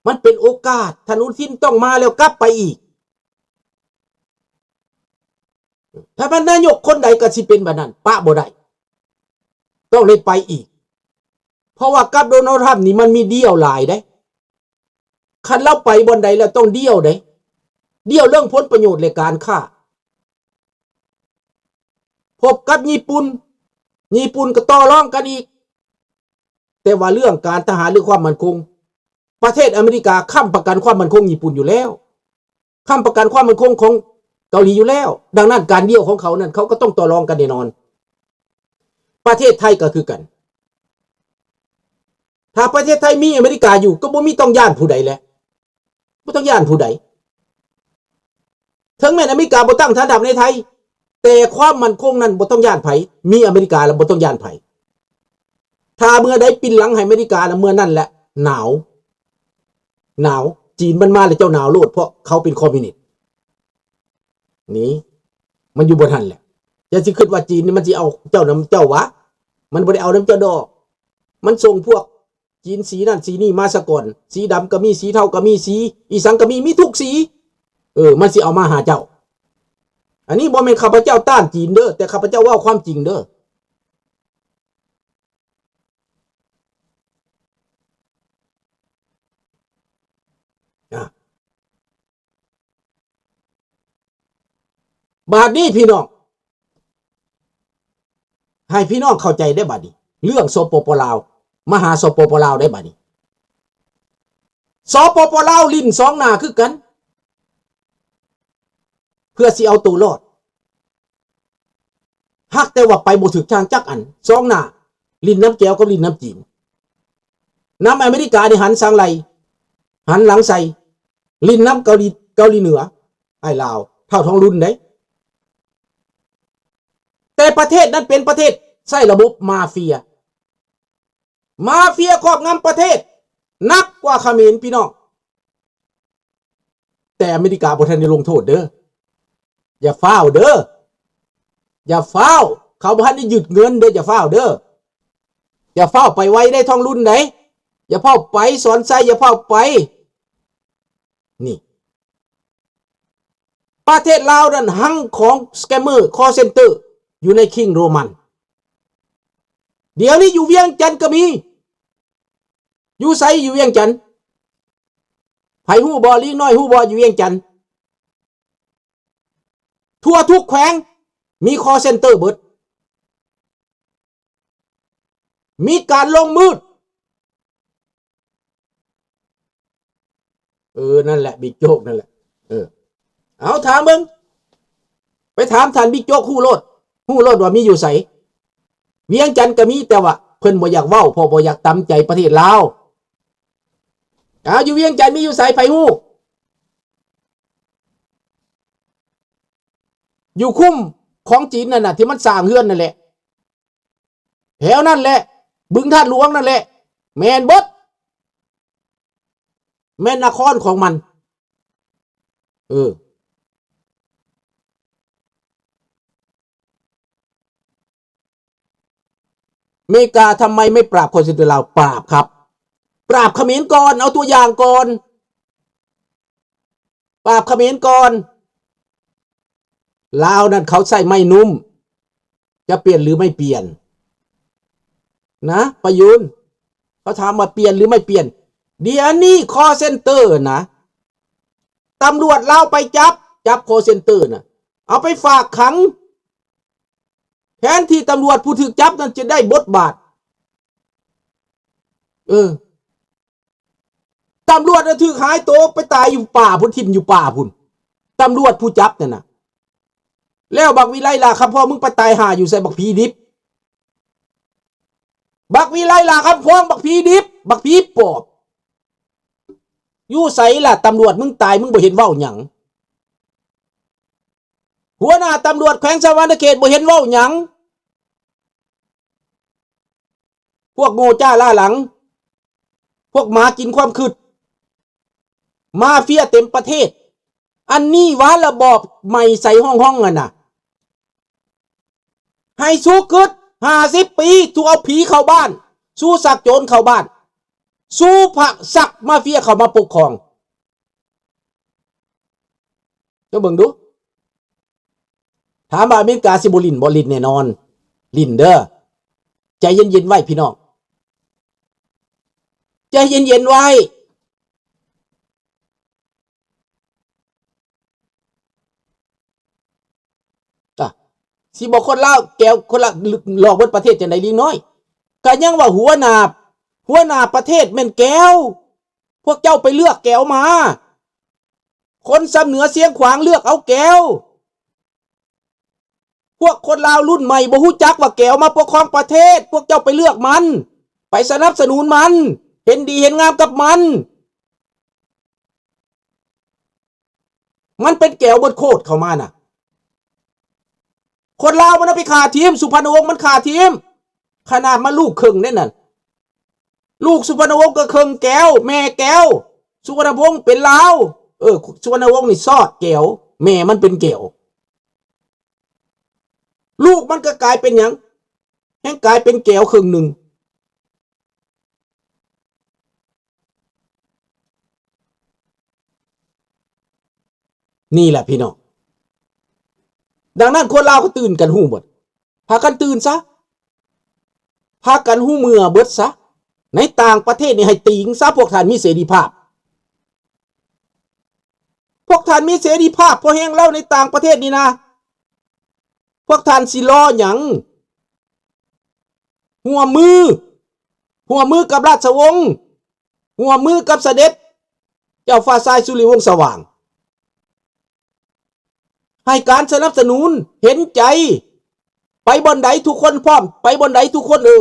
ມັນເປັນໂອກາດ, ທ່ານອະນຸທິນຕ້ອງມາແລ້ວກັບໄປອີກ. ຖ້າແມ່ນນາຍົກຄົນໃດກໍຊິເປັນແບບນັ້ນ, ປະບໍ່ໄດ້, ຕ້ອງໄດ້ໄປອີກ. ເພາະວ່າກັບໂດນັລ ທຣຳນີ້ມັນມີດີວຫຼາຍເດ້. ຄັນລາວໄປບ່ອນໃດແລ້ວຕ້ອງດີວເດ້, ດີວເລື່ອງຜົນປະໂຫຍດ ແລະ ການຄ້າ. ພົບກັບຍີ່ປຸ່ນ, ຍີ່ປຸ່ນກໍຕໍ່ລອງກັນອີກ. ແຕ່ວ່າເລື່ອງການທະຫານ ຫຼື ຄວາມໝັ້ນຄົງ, ປະເທດອາເມລິກາຄ້ຳປະກັນຄວາມໝັ້ນຄົງຍີ່ປຸ່ນຢູ່ແລ້ວ, ຄ້ຳປະກັນຄວາມໝັ້ນຄົງຂອງເກົາຫຼີຢູ່ແລ້ວ. ດັ່ງນັ້ນ ການດຽວຂອງເຂົານັ້ນ ເຂົາກໍຕ້ອງຕໍ່ລອງກັນແນ່ນອນ. ປະເທດໄທກໍຄືກັນ, ຖ້າປະເທດໄທມີອາເມລິກາຢູ່ ກໍບໍ່ມີຕ້ອງຢ້ານຜູ້ໃດແຫຼະ. ບໍ່ຕ້ອງຢ້ານຜູ້ໃດ. ເຖິງແມ່ນອາເມລິກາບໍ່ຕັ້ງຖານທັບໃນໄທ, ແຕ່ຄວາມໝັ້ນຄົງນັ້ນບໍ່ຕ້ອງຢ້ານໃຜ, ມີອາເມລິກາແລ້ວບໍ່ຕ້ອງຢ້ານໃຜ. ຖ້າເມື່ອໃດປິ່ນຫຼັງໃຫ້ອາເມລິກາ ແລ້ວເມື່ອນັ້ນແຫຼະໜາວ, ໜາວ. ຈີນມັນມາແລ້ວເຈົ້າໜາວໂລດ, ເພາະເຂົາເປັນຄອມມິວນິດ. ນີ້ ມັນຢູ່ບ່ອນຫັ້ນແຫຼະ. ຢ່າຊິຄິດວ່າຈີນນີ້ມັນຊິເອົາເຈົ້ານຳເຈົ້າຫວາ, ມັນບໍ່ໄດ້ເອົານຳເຈົ້າດອກ. ມັນສົ່ງພວກ ຈີນສີນັ້ນສີນີ້ມາສາກ່ອນ, ສີດຳກໍມີ, ສີເທົາກໍມີ, ສີອີ່ສັງກໍມີ, ມີທຸກສີ. ເອີ ມັນຊິເອົາມາຫາເຈົ້າ. ອັນນີ້ບໍ່ແມ່ນຂ້າພະເຈົ້າຕ້ານຈີນເດີ້, ແຕ່ຂ້າພະເຈົ້າເວົ້າຄວາມຈິງເດີ້. ອາ ບາດນີ້ພີ່ນ້ອງ, ໃຫ້ພີ່ນ້ອງເຂົ້າໃຈໄດ້ບາດນີ້ ເລື່ອງ ສປປ ລາວ ມາຫາ ສປປ ລາວ ໄດ້ບາດນີ້. ສປປ ລາວຫຼິ້ນສອງໜ້າຄືກັນ ເພື່ອຊິເອົາໂຕລອດ. ຫາກແຕ່ວ່າໄປບໍ່ຖືກທາງຈັກອັນ, ສອງໜ້າ, ຫຼິ້ນນຳແກວກັບຫຼິ້ນນຳຈີນ. ນຳອາເມລິການີ້ຫັນສັງໄຫຼ, ຫັນຫຼັງໃສ່, ຫຼິ້ນນຳເກົາຫຼີ, ເກົາຫຼີເໜືອ, ອ້າຍລາວ, ທ້າວທອງລຸນເດ້. ແຕ່ປະເທດນັ້ນເປັນປະເທດໃຊ້ລະບົບມາເຟຍ. ມາເຟຍຄອບງຳປະເທດໜັກກວ່າຂະເໝນ, ພີ່ນ້ອງ. ແຕ່ອາເມລິກາບໍ່ທັນໄດ້ລົງໂທດເດີ້. ຢ່າຟ້າວເດີ້. ຢ່າຟ້າວ. ເຂົາບໍ່ທັນໄດ້ຍຶດເງິນເດີ້. ຢ່າຟ້າວເດີ້. ຢ່າຟ້າວໄປໄວເດ້ ທອງລຸນເດ້. ຢ່າຟ້າວໄປ ສອນໄຊ, ຢ່າຟ້າວໄປ. ນີ້ ປະເທດລາວນັ້ນຮັ່ງຂອງສະແກມເມີ ຄອລເຊັນເຕີ ຢູ່ໃນຄິງໂຣມັນ. ດຽວນີ້ຢູ່ວຽງຈັນກໍມີ. ຢູ່ໃສ? ຢູ່ວຽງຈັນ. ໃຜຮູ້ບໍ່? ລີ້ນ້ອຍຮູ້ບໍ່? ຢູ່ວຽງຈັນ. ທົ່ວທຸກແຂວງມີຄອລເຊັນເຕີເບິດ. ມີການລົງມືດ. ເອີ ນັ້ນແຫຼະ ບິກໂຈກນັ້ນແຫຼະ. ເອີ ເອົາ ຖາມເບິ່ງ. ໄປຖາມທ່ານບິກໂຈກ ຮູ້ໂລດ, ຮູ້ໂລດວ່າມີຢູ່ໃສ. ວຽງຈັນກໍມີ, ແຕ່ວ່າເພິ່ນບໍ່ຢາກເວົ້າ ເພາະບໍ່ຢາກຕຳໃຈປະເທດລາວ. ເອົາ ຢູ່ວຽງຈັນມີຢູ່ໃສ? ໃຜຮູ້? ຢູ່ຄຸ້ມຂອງຈີນນັ້ນນະ ທີ່ມັນສ້າງເຮືອນນັ້ນແຫຼະ. ແຖວນັ້ນແຫຼະ, ບຶງທາດຫຼວງນັ້ນແຫຼະ, ແມ່ນເບິດ, ແມ່ນນະຄອນຂອງມັນ. ເອີ ເມກາທຳໄມໄມ່ປາບຄອນເຊັນເຕີລາວ? ປາບຄັບ, ປາບຂະເໝນກ່ອນ, ເອົາຕົວຢ່າງກ່ອນ. ປາບຂະເໝນກ່ອນ. ລາວນັ້ນເຂົາໃຊ້ໄມ້ນຸ້ມ, ຈະປ່ຽນຫຼືໄມ່ປ່ຽນນະ ປະຍຸນ? ເຂົາຖາມວ່າປ່ຽນຫຼືໄມ່ປ່ຽນ? ດຽວນີ້ຄອລເຊັນເຕີນະ ຕຳຫຼວດລາວໄປຈັບ, ຈັບຄອລເຊັນເຕີນະ ເອົາໄປຝາກຂັງ, ແທນທີ່ຕຳຫຼວດຜູ້ຖືກຈັບນັ້ນຈະໄດ້ບົດບາດ. ເອີ ຕຳຫຼວດນະຖືກຫາຍໂຕໄປຕາຍຢູ່ປ່າພຸ້ນ, ຖິ້ມຢູ່ປ່າພຸ້ນ, ຕຳຫຼວດຜູ້ຈັບນັ້ນນະ. ແລ້ວບັກວິໄລ ຫຼ້າຄຳພອງ ມຶງໄປຕາຍຫາຢູ່ໃສ ບັກຜີດິບ? ບັກວິໄລ ຫຼ້າຄຳພອງ ບັກຜີດິບ, ບັກຜີປອບ, ຢູ່ໃສລະ? ຕຳຫຼວດມຶງຕາຍ ມຶງບໍ່ເຫັນເວົ້າຫຍັງ. ຫົວໜ້າຕຳຫຼວດແຂວງສະຫວັນນະເຂດບໍ່ເຫັນເວົ້າຫຍັງ. ພວກໂງ່ຈ້າລ້າຫຼັງ, ພວກໝາກິນຄວາມຄິດ, ມາເຟຍເຕັມປະເທດ. ອັນນີ້ຫວາ ລະບອບໃໝ່ໃສຮ່ອງໆ ຫັ້ນນະ. ໃຫ້ສູຄິດ ຫ້າສິບປີ ສູເອົາຜີເຂົ້າບ້ານ, ສູຊັກໂຈນເຂົ້າບ້ານ. ສູ່ພະສັກມາເຟຍເຂົ້າມາປົກຄອງ. ເຈົ້າເບິ່ງດູ ຖາມວ່າອາເມລິກາຊິບໍ່ຫຼິ້ນບໍ່? ຫຼິ້ນແນ່ນອນ ຫຼິ້ນເດີ້. ໃຈເຢັນໆໄວ້ພີ່ນ້ອງ ໃຈເຢັນໆໄວ້. ກະ ຊິບອກຄົນລາວແກວ ຄົນລາວຫຼອກເບິດປະເທດຈັ່ງໃດ ລີງນ້ອຍ? ກະຍັງວ່າຫົວໜ້າ ຫົວໜ້າປະເທດແມ່ນແກວ. ພວກເຈົ້າໄປເລືອກແກວມາ. ຄົນຊຳເໜືອຊຽງຂວາງເລືອກເອົາແກວ. ພວກຄົນລາວລຸ້ນໃໝ່ບໍ່ຮູ້ຈັກວ່າແກວມາປົກຄອງປະເທດ. ພວກເຈົ້າໄປເລືອກມັນ ໄປສະໜັບສະໜູນມັນ ເຫັນດີເຫັນງາມກັບມັນ. ມັນເປັນແກວເບິດໂຄດເຂົ້າມານະ. ຄົນລາວມັນເອົາໄປຂ້າທີມ ສຸພານຸວົງມັນຂ້າທີມ. ຂະໜາດມາລູກເຄິ່ງເດ້ນັ້ນ ລູກສຸພານຸວົງກໍເຄິ່ງແກວ ແມ່ແກວ. ສຸພານຸວົງເປັນລາວ ເອີ ສຸພານຸວົງນີ້ຊອດແກວ ແມ່ມັນເປັນແກວ. ລູກມັນກໍກາຍເປັນຫຍັງ? ແຮ່ງກາຍເປັນແກວເຄິ່ງໜຶ່ງ. ນີ້ແຫຼະພີ່ນ້ອງ. ດັ່ງນັ້ນຄົນລາວກໍຕື່ນກັນຮູ້ໝົດ. ພາກັນຕື່ນຊະ. ພາກັນຮູ້ເມືອເບິດຊະ. ໃນຕ່າງປະເທດນີ້ໃຫ້ຕີງຊະ. ພວກທ່ານມີເສລີພາບ. ພວກທ່ານມີເສລີພາບພໍແຮງແລ້ວໃນຕ່າງປະເທດນີ້ນະ. ພວກທ່ານຊິລໍຫຍັງ? ຮ່ວມມື ຮ່ວມມືກັບລາຊະວົງ ຮ່ວມມືກັບສະເດັດເຈົ້າຟ້າຊາຍສຸລິວົງສະຫວ່າງ ໃຫ້ການສະໜັບສະໜູນ ເຫັນໃຈ ໄປບ່ອນໃດທຸກຄົນພ້ອມ ໄປບ່ອນໃດທຸກຄົນ ເອີ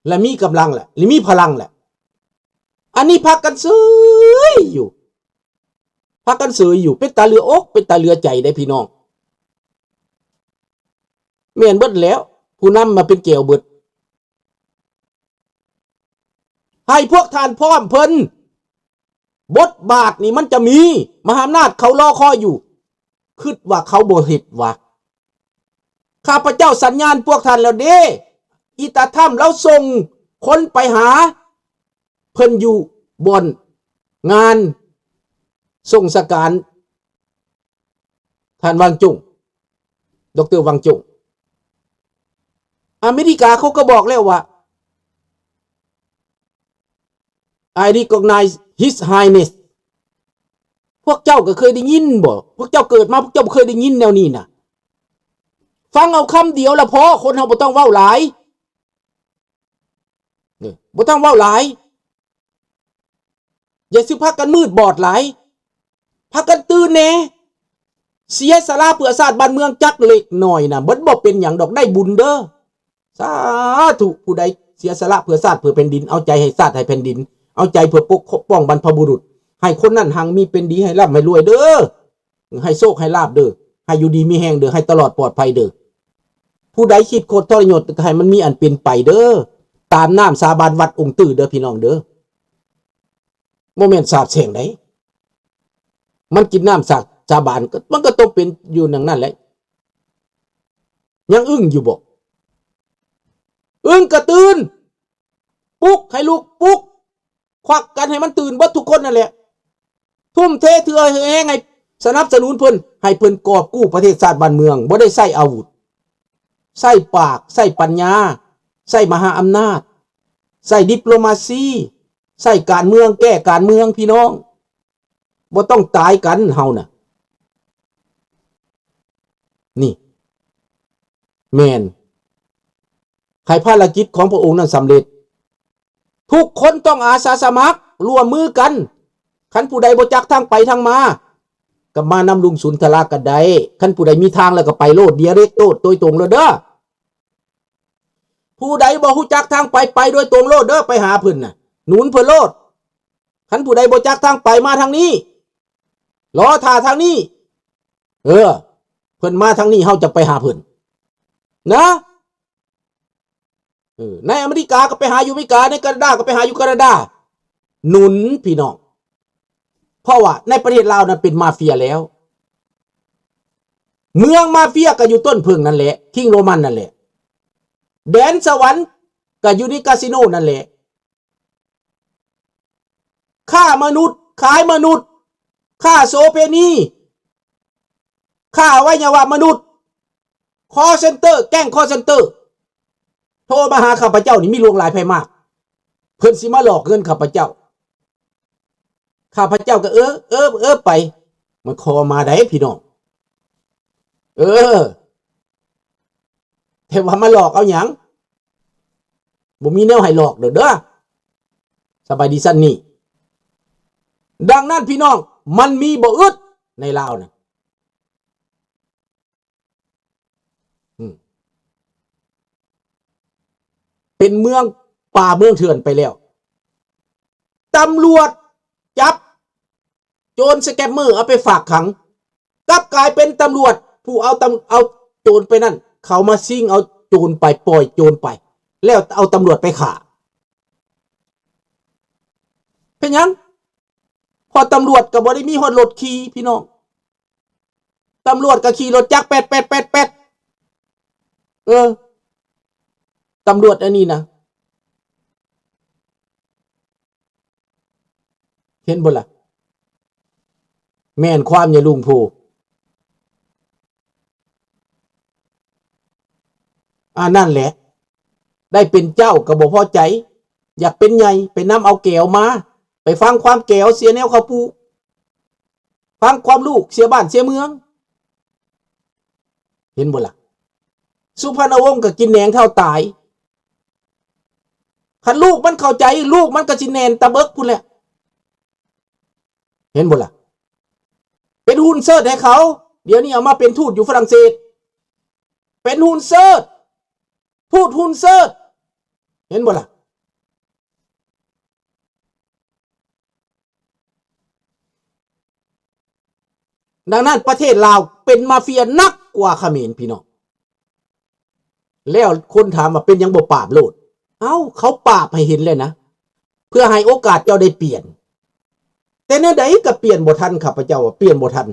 ແລະມີກຳລັງແຫຼະ ແລະມີພະລັງແຫຼະ. ອັນນີ້ພາກັນເສີຍຢູ່ ພາກັນເສີຍຢູ່ ເປັນຕາເຫຼືອອົກ ເປັນຕາເຫຼືອໃຈເດ້ພີ່ນ້ອງ. ແມ່ນເບິດແລ້ວ ຜູ້ນຳມາເປັນແກວເບິດ. ໃຫ້ພວກທ່ານພ້ອມເພິ່ນ ບົດບາດນີ້ມັນຈະມີ ມະຫາອຳນາດເຂົາລໍຄອຍຢູ່. ຄິດວ່າເຂົາບໍ່ເຮັດຫວາ? ຂ້າພະເຈົ້າສັນຍານພວກທ່ານແລ້ວເດ້. ອີຕາທຳລາວສົ່ງຄົນໄປຫາເພິ່ນຢູ່ບ່ອນງານສົ່ງສະການ ທ່ານວັງຈຸງ ດອກເຕີ ວັງຈຸງ. ອາເມລິກາເຂົາກໍບອກແລ້ວວ່າ I recognize His Highness. ພວກເຈົ້າກໍເຄີຍໄດ້ຍິນບໍ່? ພວກເຈົ້າເກີດມາ ພວກເຈົ້າບໍ່ເຄີຍໄດ້ຍິນແນວນີ້ນະ. ຟັງເອົາຄຳດຽວລະພໍ, ຄົນເຮົາບໍ່ຕ້ອງເວົ້າຫຼາຍ. ເອີ ບໍ່ຕ້ອງເວົ້າຫຼາຍ. ຢ່າຊິພາກັນມືດບອດຫຼາຍ. ພາກັນຕື່ນແດ່. ເສຍສະຫຼະເພື່ອຊາດບ້ານເມືອງຈັກເລັກນ້ອຍນະ, ມັນບໍ່ເປັນຫຍັງດອກ, ໄດ້ບຸນເດີ້. ສາທຸ. ຜູ້ໃດເສຍສະຫຼະເພື່ອຊາດເພື່ອແຜ່ນດິນ, ເອົາໃຈໃຫ້ຊາດໃຫ້ແຜ່ນດິນ, ເອົາໃຈເພື່ອປົກປ້ອງບັນພະບຸລຸດ, ໃຫ້ຄົນນັ້ນຮັ່ງມີເປັນດີ, ໃຫ້ລ່ຳໃຫ້ລວຍເດີ້, ໃຫ້ໂຊກໃຫ້ລາບເດີ້, ໃຫ້ຢູ່ດີມີແຮງເດີ້, ໃຫ້ຕະຫຼອດປອດໄພເດີ້. ຜູ້ໃດຄິດຄົດທໍລະຍົດ ກໍໃຫ້ມັນມີອັນເປັນໄປເດີ້, ຕາມນ້ຳສາບານວັດອົງຕື້ເດີ້ ພີ່ນ້ອງເດີ້. ບໍ່ແມ່ນສາບແຊ່ງໃດ. ມັນກິນນ້ຳສາ ສາບານ ກໍ ມັນກໍຕ້ອງເປັນຢູ່ຢ່າງນັ້ນແຫຼະ. ຍັງອຶ້ງຢູ່ບໍ່? ອຶ້ງກໍຕື່ນ, ປຸກໃຫ້ລຸກ, ປຸກ, ຄວັກກັນໃຫ້ມັນຕື່ນເບິດທຸກຄົນນັ້ນແຫຼະ. ທຸ່ມເທເທື່ອແຮງໃຫ້ສະໜັບສະໜູນເພິ່ນ, ໃຫ້ເພິ່ນກອບກູ້ປະເທດຊາດບ້ານເມືອງ, ບໍ່ໄດ້ໃຊ້ອາວຸດ, ໃຊ້ປາກ, ໃຊ້ປັນຍາ, ໃຊ້ມະຫາອຳນາດ, ໃຊ້ດິບໂລມາຊີ, ໃຊ້ການເມືອງ, ແກ້ການເມືອງ, ພີ່ນ້ອງ. ບໍ່ຕ້ອງຕາຍກັນເຮົານະ. ນີ້ ແມ່ນ ໃຫ້ພາລະກິດຂອງພະອົງນັ້ນສຳເລັດ. ທຸກຄົນຕ້ອງອາສາສະໝັກ ຮ່ວມມືກັນ. ຄັນຜູ້ໃດບໍ່ຈັກທາງໄປທາງມາ ກໍມານຳລຸງສຸນທະລາກໍໄດ້. ຄັນຜູ້ໃດມີທາງແລ້ວກໍໄປໂລດ, ດຽເຣັກໂລດ, ໂດຍຕົງໂລດເດີ້. ຜູ້ໃດບໍ່ຮູ້ຈັກທາງໄປ, ໄປໂດຍຕົງໂລດເດີ້, ໄປຫາເພິ່ນນະ, ໜູນເພິ່ນໂລດ. ຄັນຜູ້ໃດບໍ່ຈັກທາງໄປ, ມາທາງນີ້, ລໍຖ້າທາງນີ້. ເອີ ເພິ່ນມາທາງນີ້, ເຮົາຈະໄປຫາເພິ່ນນະ. ເອີ ໃນອາເມລິກາກໍໄປຫາຢູ່ອາເມລິກາ, ໃນການາດາກໍໄປຫາຢູ່ການາດາ. ໜູນພີ່ນ້ອງ, ເພາະວ່າໃນປະເທດລາວນັ້ນເປັນມາເຟຍແລ້ວ. ເມືອງມາເຟຍກໍຢູ່ຕົ້ນເຜິ້ງນັ້ນແຫຼະ, ຄິງໂຣມັນນັ້ນແຫຼະ. ແດນສະຫວັນກໍຢູ່ໃນກາສິໂນນັ້ນແຫຼະ. ມະນຸດ, ຂາຍມະນຸດ, ຄ້າໂສເພນີ, ຄ້າອະໄວຍະວະມະນຸດ, ຄອລເຊັນເຕີ, ແກ້ງຄອລເຊັນເຕີ ໂທມາຫາຂ້າພະເຈົ້ານີ້ມີຫຼວງຫຼາຍໄພມາກ, ເພິ່ນຊິມາຫຼອກເງິນຂ້າພະເຈົ້າ. ຂ້າພະເຈົ້າກໍເອີ ເອີ ເອີໄປ, ມັນຂໍມາໄດ້ພີ່ນ້ອງ. ເອີ ແຕ່ວ່າມາຫຼອກເອົາຫຍັງ? ບໍ່ມີແນວໃຫ້ຫຼອກດອກເດີ. ສະບາຍດີຊັ້ນນີ້. ດັ່ງນັ້ນພີ່ນ້ອງ, ມັນມີບໍ່ອຶດໃນລາວນະ. ອືມ ເປັນເມືອງປ່າເມືອງເຖື່ອນໄປແລ້ວ. ຕຳຫຼວດຈັບໂຈນສະແກມເມີເອົາໄປຝາກຂັງ, ກັບກາຍເປັນຕຳຫຼວດຜູ້ເອົາຕຳ ເອົາໂຈນໄປນັ້ນ ເຂົາມາຊິງເອົາໂຈນໄປ, ປ່ອຍໂຈນໄປ ແລ້ວເອົາຕຳຫຼວດໄປຂ້າ. ເປັນຫຍັງ? ເພາະຕຳຫຼວດກໍບໍ່ໄດ້ມີຮອດລົດຂີ່ພີ່ນ້ອງ. ຕຳຫຼວດກໍຂີ່ລົດຈັກແປັດໆໆໆ. ເອີ ຕຳຫຼວດອັນນີ້ນະ ເຫັນບໍ່ລະ? ແມ່ນຄວາມຍາລຸງໂພ. ອັນນັ້ນແຫຼະ ໄດ້ເປັນເຈົ້າກໍບໍ່ພໍໃຈ, ຢາກເປັນໃຫຍ່, ໄປນຳເອົາແກວມາ, ໄປຟັງຄວາມແກວເສຍແນວເຂົາປູກ, ຟັງຄວາມລູກເສຍບ້ານເສຍເມືອງ. ເຫັນບໍ່ລະ? ສຸພະນະວົງກໍກິນແໜງເທົ່າຕາຍ. ຄັນລູກມັນເຂົ້າໃຈ, ລູກມັນກໍຊິແໜ້ນຕາເບິກພຸ້ນແຫຼະ. ເຫັນບໍ່ລະ? ເປັນຫຸ່ນເຊີດໃຫ້ເຂົາ, ດຽວນີ້ເອົາມາເປັນທູດຢູ່ຝຣັ່ງເສດ. ເປັນຫຸ່ນເຊີດ, ທູດຫຸ່ນເຊີດ. ເຫັນບໍ່ລະ? ດັ່ງນັ້ນປະເທດລາວເປັນມາເຟຍໜັກກວ່າຂະເໝນ ພີ່ນ້ອງ. ແລ້ວຄົນຖາມວ່າເປັນຫຍັງບໍ່ປາບໂລດ? ເອົ້າ ເຂົາປາບໃຫ້ເຫັນແລ້ວນະ ເພື່ອໃຫ້ໂອກາດເຈົ້າໄດ້ປ່ຽນ. ແຕ່ແນວໃດກໍປ່ຽນບໍ່ທັນ, ຂ້າພະເຈົ້າວ່າປ່ຽນບໍ່ທັນ.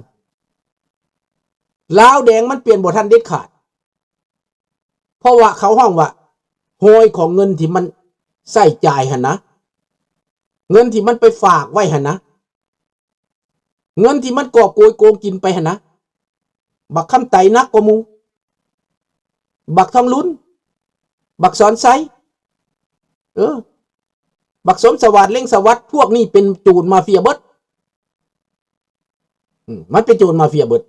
ລາວແດງມັນປ່ຽນບໍ່ທັນເດັດຂາດ. ເພາະວ່າເຂົາຮ້ອງວ່າ ຮອຍຂອງເງິນທີ່ມັນໃຊ້ຈ່າຍຫັ້ນນະ, ເງິນທີ່ມັນໄປຝາກໄວ້ຫັ້ນນະ, ເງິນທີ່ມັນກອບໂກຍໂກງກິນໄປຫັ້ນນະ, ບັກຄຳໄຕໜັກກວ່າໝູ່, ບັກທອງລຸນ, ບັກສອນໄຊ, ເອີ ບັກສົມສະຫວາດ ເລັງສະຫວັດ, ພວກນີ້ເປັນໂຈນມາເຟຍເບິດ. ອືມ ມັນເປັນໂຈນມາເຟຍເບິດ.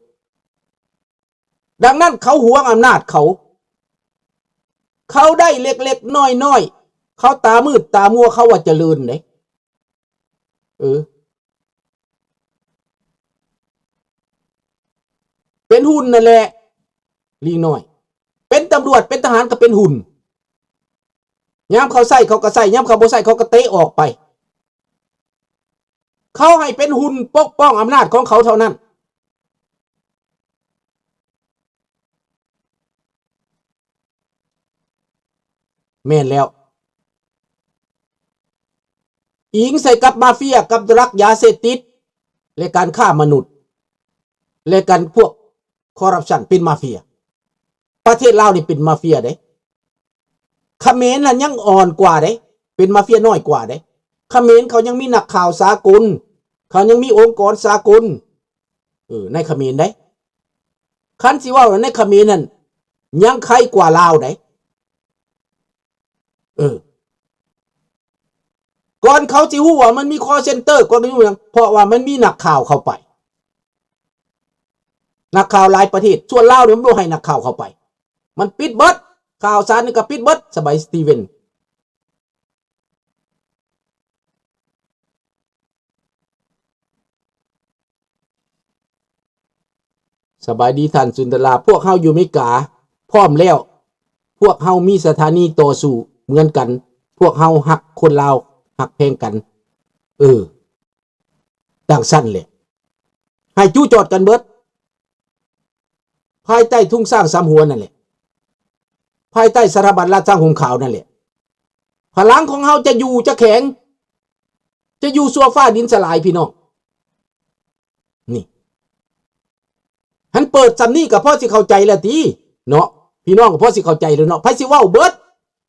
ດັ່ງນັ້ນເຂົາຫວງອຳນາດເຂົາ, ເຂົາໄດ້ເລັກໆນ້ອຍໆ, ເຂົາຕາມືດຕາມົວ, ເຂົາວ່າຈະເລີນເດ້. ເອີ ເປັນຫຸ່ນນັ້ນແຫຼະ ລີງນ້ອຍ, ເປັນຕຳຫຼວດເປັນທະຫານກໍເປັນຫຸ່ນ. ຍາມເຂົາໃຊ້ເຂົາກໍໃຊ້, ຍາມເຂົາບໍ່ໃຊ້ເຂົາກໍເຕະອອກໄປ. ເຂົາໃຫ້ເປັນຫຸ່ນປົກປ້ອງອຳນາດຂອງເຂົາເທົ່ານັ້ນ. ແມ່ນແລ້ວ. ອີງໃສ່ກັບມາເຟຍ, ກັບດຣັກ, ຢາເສບຕິດ ແລະ ການຄ້າມະນຸດ ແລະ ການພວກຄໍຣັບຊັນ ເປັນມາເຟຍ. ປະເທດລາວນີ້ເປັນມາເຟຍເດ້. ຂະເໝນຫັ້ນຍັງອ່ອນກວ່າເດ້, ເປັນມາເຟຍນ້ອຍກວ່າເດ້. ຂະເໝນເຂົາຍັງມີນັກຂ່າວສາກົນ, ເຂົາຍັງມີອົງກອນສາກົນ, ເອີ ໃນຂະເໝນເດ້. ຄັນຊິເວົ້າໃນຂະເໝນຫັ້ນຍັງໄຄກວ່າລາວເດ້. ເອີ ກ່ອນເຂົາຊິຮູ້ວ່າມັນມີຄໍເຊັນເຕີ ກ່ອນຊິຮູ້ຫຍັງ? ເພາະວ່າມັນມີນັກຂ່າວເຂົ້າໄປ, ນັກຂ່າວຫຼາຍປະເທດ. ສ່ວນລາວນີ້ມັນບໍ່ໃຫ້ນັກຂ່າວເຂົ້າໄປ, ມັນປິດເບິດ, ຂ່າວສານນີ້ກໍປິດເບິດ. ສະບາຍ ສະຕີເວັນ. ສະບາຍດີທ່ານສຸນດາລາ, ພວກເຮົາຢູ່ເມກາພ້ອມແລ້ວ, ພວກເຮົາມີສະຖານີຕໍ່ສູ້ເໝືອນກັນ, ພວກເຮົາຮັກຄົນລາວ, ຮັກແພງກັນ. ເອີ ດັ່ງຊັ້ນແຫຼະ, ໃຫ້ຈຸຈອດກັນເບິດ. ພາຍໃຕ້ທຸງຊ້າງສາມຫົວນັ້ນແຫຼະ, ພາຍໃຕ້ສະຖາບັນລາຊາຫົ່ມຂາວນັ້ນແຫຼະ, ພະລັງຂອງເຮົາຈະຢູ່ຈະແຂງ, ຈະຢູ່ຊົ່ວຟ້າດິນສະຫຼາຍ ພີ່ນ້ອງ. ນີ້ ຫັ້ນເປີດຊ່ຳນີ້ກໍພໍຊິເຂົ້າໃຈແລ້ວຕິເນາະ, ພີ່ນ້ອງກໍພໍຊິເຂົ້າໃຈແລ້ວເນາະ. ໃຜຊິເວົ້າເບິດ,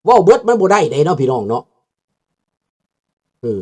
ເວົ້າເບິດມັນບໍ່ໄດ້ເດ້ເນາະ ພີ່ນ້ອງເນາະ. ເອີ